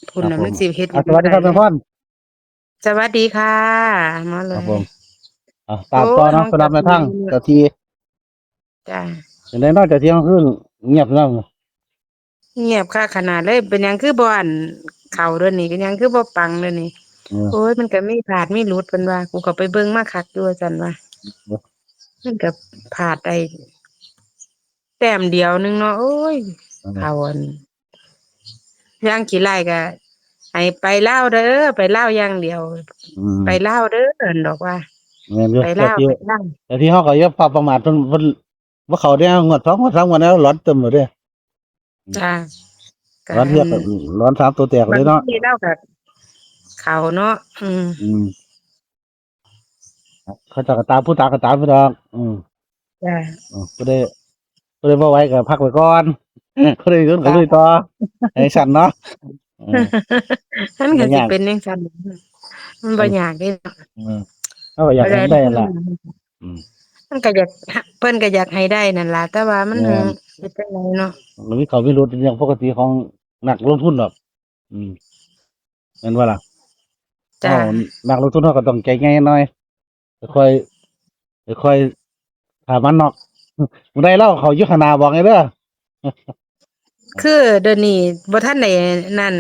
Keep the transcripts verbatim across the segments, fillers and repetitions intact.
พุ่นน่ะ ครับผม มันสิเฮ็ดห อ่ะ ยัง สวัสดีครับ ได้ แม่พร สวัสดีค่ะ มาเล ครับ ย ผม อ่ะ ตาม โอ้ ต่อเนาะ น้อง สำหรับแนวทาง จับมือ เจ้าที่ จ้า เป็นไงเนาะ เจ้าที่ห้องขึ้น เงียบแล้ว เงียบค่ะขนาดเลย เป็นหยังคือบ่อันเข้าเด้อนี่ เป็นหยังคือบ่ปังเด้อนี่ เออ โอ้ย มันก็มีพลาดมีหลุดเพิ่นว่า กูก็ไปเบิ่งมาคักอยู่ว่าซั่นว่า เออ มันก็พลาดได้แต้มเดียวหนึ่งเนาะ โอ้ย เออ เข้าอัน อย่างขี้ไล่ก็ให้ไปลาวเด้อ ไปลาวอย่างเดียว อืม ไปลาวเด้อ เพิ่นบอกว่า แม่นอยู่ ไปลาว เจ้าที่ ไปลาว เจ้าที่เขาก็อย่าประมาทเพิ่น เพิ่น ว่าเขาเนี่ยงวดสองงวดสามงวดแล้วหลอนเต็มเลยเด้ จ้า หลอนเรียก ก็ หลอนสามตัวแตกเลยเนาะ บางทีลาวก็เข้าเนาะ อืม อืม เขาเจ้าก็ตามผู้ตามก็ตามไปดอก อืม จ้า อืม ผู้ใด ผู้ใดบ่ไหวก็พักไว้ก่อน ผู้ใดขึ้นก็ลุยต่อ ให้สั่นเนาะ อืม มันก็ บ่ สิ ยาก เป็นจังซั่น มันบ่ เออ ยากเด้ อืม เขาก็อยากให้ได้ล่ะ อืม มันก็อยาก เพิ่นก็อยากให้ได้นั่นล่ะ แต่ว่ามัน แม่น เฮ็ดจั่งใดเนาะ มันมีเขามีหลุดเป็นเรื่องปกติของนักลงทุนดอก อืม แม่นบ่ล่ะ จ้า เฮานักลงทุนเฮาก็ต้องใจง่ายหน่อย ค่อย ค่อย ถ้ามันนอก บ่ได้แล้ว เขาอยู่ข้างหน้าบอกไงเด้อ คือเดี๋ยวนี้บ่ทันได้นั่น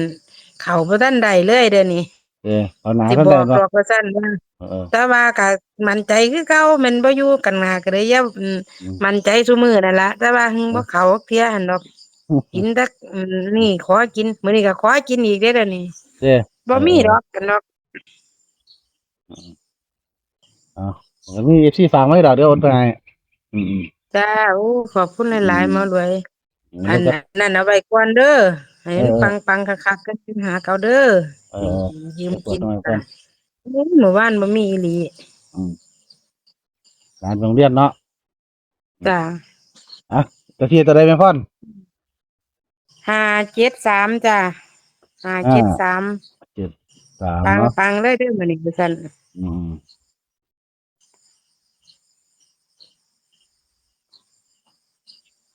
เข้าบ่ทันได้เลยเดี๋ยวนี้ เออ เอาหนา สิ ทัน บ ได้ อก เนาะ ดอกว่าซั่นว่า เออ แต่ว่าก็มั่นใจคือเก่า แม่นบ่อยู่กันหน้าก็เลยอย่า อืม อืม มั่นใจซุมื้อนั่นล่ะ แต่ว่าหึง เออ บ่เข้าเทื่อหั่นดอก อืม กินแต่ อืม นี่ขอกิน มื้อนี้ก็ขอกินอีกเด้อเดี๋ยวนี้ เด้อ บ่มี เออ ดอกกันดอก อ่า มีเอฟซีฝากไว้ดอก เดี๋ยวโอนไปให้ อืมๆ จ้า โอ้ ขอบคุณหลายๆ อืม หมอรวย อืม อัน แล้วก็ อันนั้นเอาไว้ก่อนเด้อ ให้มัน เออ ปังๆ คักๆ กันหาเก่าเด้อ เออ ยืมกิน เดี๋ยวกดหน่อยก่อน จ้ะ โอ้ เมื่อวานบ่มีอีหลี อืม ร้านโรงเรียนเนาะ จ้ะ อ่ะ เจ้าที่ตัวใดแม่พร ห้าเจ็ดสาม จ้ะ ห้าเจ็ดสาม อ่า เจ็ดสาม ปัง เนาะ ปังเลยเด้อมื้อนี้ว่าซั่น อืม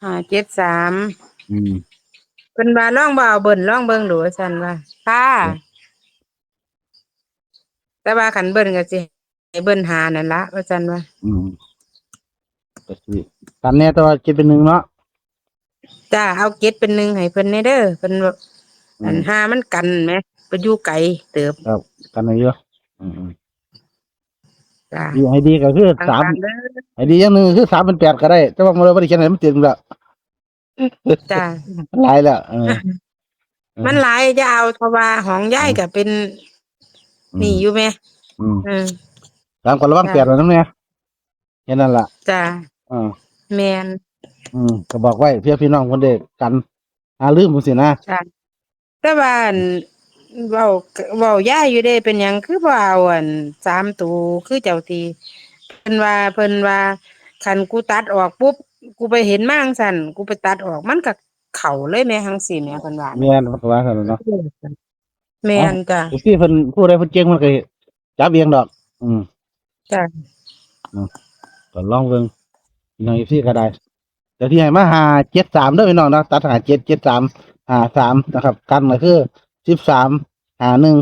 ห้าเจ็ดสาม อืม เพิ่นว่าลองบ่เอาเบิ้ลลองเบิ่งดูว่าซั่นว่า ค่ะ อืม แต่ว่าคันเบิ้ลก็สิให้เบิ้ลห้านั่นละว่าซั่นว่า อืม ก็สิกันแน่แต่ว่าเจ็ดเป็นหนึ่งเนาะ จ้า เอาเจ็ดเป็นหนึ่งให้เพิ่นแน่เด้อ เพิ่นว่า อืม อันห้ามันกันแหม ไปอยู่ไกลเติบ ครับ กันไว้อยู่ อืมๆ จ้า ดี ให้ดีก็คือ สาม ปังๆ เด้อ ให้ดีอย่างหนึ่งคือสามเป็นแปดก็ได้ แต่ว่ามันบ่ได้เขียนให้มันเต็มละ จ้า หลายแล้ว เออ เออ มันหลายจะเอา เพราะว่าของยาย อืม ก็เป็น อืม นี่อยู่แหม อืม อืม ตามกันระวัง จ้า แปดไว้นำแหน่ แค่นั้นล่ะ จ้า อ่า แม่น อืม ก็บอกไว้เพื่อพี่น้องเพิ่นได้กัน หาลืมจังซี้นะ จ้า แต่ว่า อัน เว้า เว้ายายอยู่เด้ เป็นหยังคือบ่เอา อัน สามตัวคือเจ้าที่ เพิ่นว่า เพิ่นว่า คันกูตัดออกปุ๊บ กูไปเห็นมาจั่งซั้น กูไปตัดออก มันก็เข้าเลยแหม จั่งซี้แหม เพิ่นว่า แม่น เพิ่นก็ว่าซั่นล่ะเนาะ เออ แม่นจ้ะ เอ้า เอฟซีเพิ่นผู้ใดเพิ่นเก่งเพิ่นก็จับเองดอก อืม จ้ะ อืม ก็ลองเบิ่ง พี่น้องเอฟซีก็ได้ เจ้าที่ให้มาห้าเจ็ดสามเด้อพี่น้องเนาะ ตัดห้าเจ็ด เจ็ดสาม ห้าสาม นะครับ กันก็คือ สิบสาม ห้าหนึ่ง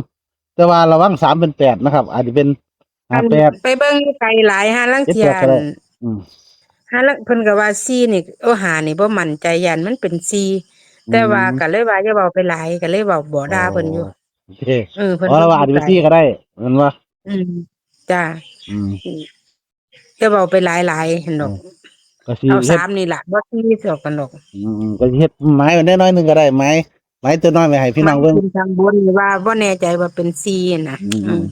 แต่ว่าระวังสามเป็นแปดนะครับ อาจจะเป็น ห้าแปด ไปเบิ่งอยู่ไกลหลาย ห่าลางเทื่อ เจ็ดแปดก็ได้ อืม ห่าลาง เพิ่นก็ว่าสี่นี่ โอ้ ห้านี่บ่มั่นใจ ย่านมันเป็นสี่ อืม แต่ว่าก็เลยว่าอย่าเว้าไปหลาย ก็เลยเว้า บอกด่าเพิ่นอยู่ อ๋อ โอเค เออ เพิ่น อ๋อ ว่าอาจจะเป็นสี่ก็ได้ แม่นบ่ อืม จ้ะ อืม อย่าเว้าไปหลายๆ หั่นดอก อืม ก็สิ เอา เฮ็ด สามนี่ล่ะ บ่สี่ดอกกันดอก อืม ก็สิเฮ็ดหมายไว้น้อยๆ หนึ่งก็ได้ หมาย หมายตัวน้อยไว้ให้พี่น้องเบิ่ง หมายขึ้นข้างบนนี่ว่าบ่แน่ใจว่าเป็นสี่หั่นน่ะ อืม อืม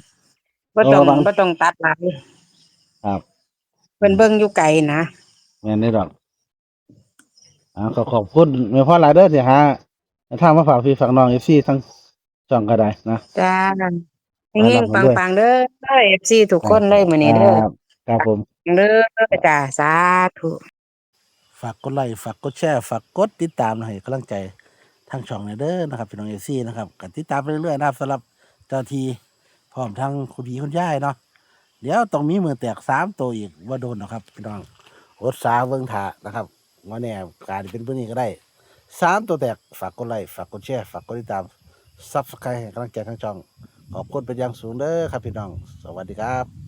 บ่ต้อง ระวัง บ่ต้องตัดหลาย ครับ เพิ่นเบิ่งอยู่ไกลนะ แม่นเด้อดอก อ่า ขอขอบคุณแม่พรหลายเด้อ ที่หาทางมาฝากพี่ฝากน้อง เอฟซี ทั้งช่องก็ได้นะ จ้า ให้เฮง ให้ร่ำให้รวย ปังๆ เด้อ เอฟซี ทุกคนเลยมื้อนี้เด้อ ครับ ครับผม เด้อ จ้า สาธุ ฝากกดไลค์ ฝากกดแชร์ ฝากกดติดตามให้กำลังใจทางช่องแหน่เด้อนะครับ พี่น้อง เอฟซี นะครับ ก็ติดตามไปเรื่อยๆ นะครับ สำหรับเจ้าที่ พร้อมทั้งคุณพี่คุณยายเนาะ เดี๋ยวต้องมีมือแตกสามตัวอีกบ่โดนดอกครับ พี่น้อง อดสาเบิ่งถ่านะครับ บ่แน่ อาจจะเป็นมื้อนี้ก็ได้ สามตัวแตก ฝากกดไลค์ ฝากกดแชร์ ฝากกดติดตาม Subscribe ให้กำลังใจทางช่อง ขอบคุณเป็นอย่างสูงเด้อครับพี่น้อง สวัสดีครับ